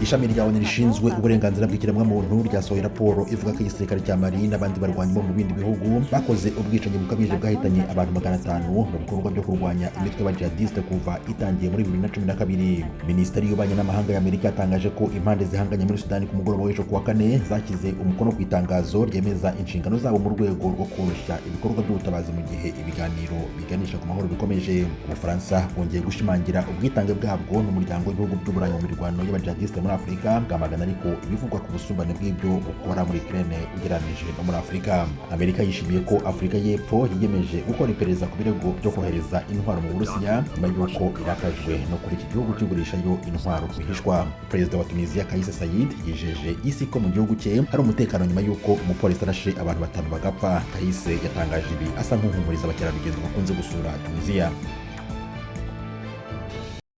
Ishami rya ONU rishinzwe uburenganzira bw'ikiremwamuntu ryasohoye raporo ivuga ko igisirikare cya Mali n'abandi barwanyi bo mu bindi bihugu bakoze ubwicanyi bukabije bwahitanye abantu 500 mu bikorwa byo kurwanya imitwe y'abajihadiste kuva itangiye muri 2012. Minisiteri y'Ububanyi n'Amahanga ya Amerika yatangaje ko impande zihanganye muri Sudani ku mugoroba w'ejo kuwa kane zashyize umukono ku itangazo ryemeza inshingano zabo mu rwego rwo koroshya ibikorwa by'ubutabazi mu gihe ibiganiro biganisha ku mahoro bikomeje. Ubufaransa bwongeye gushimangira ubwitange bwabwo n'umuryango w'ibihugu by'Uburayi mu mirwano y'abajihadiste muri Afurika, bwamagana ariko ibivugwa ku busumbane bw'ibyo bukora muri Ukraine ugereranije no muri Afurika. Amerika yishimiye ko Afurika y'Epfo yiyemeje gukora iperereza ku birego byo kohereza intwaro mu Burusiya, nyuma y'uko irakajwe no kuri iki gihugu kigurishayo intwaro rwihishwa. Perezida wa Tunisia, Kais Saied, yijeje isi ko mu gihugu cye hari umutekano nyuma y'uko umupolisi arashe abantu batanu bagapfa. Kais yatangaje ibi asa nk'uhumuriza abakerarugendo bakunze gusura Tunisia.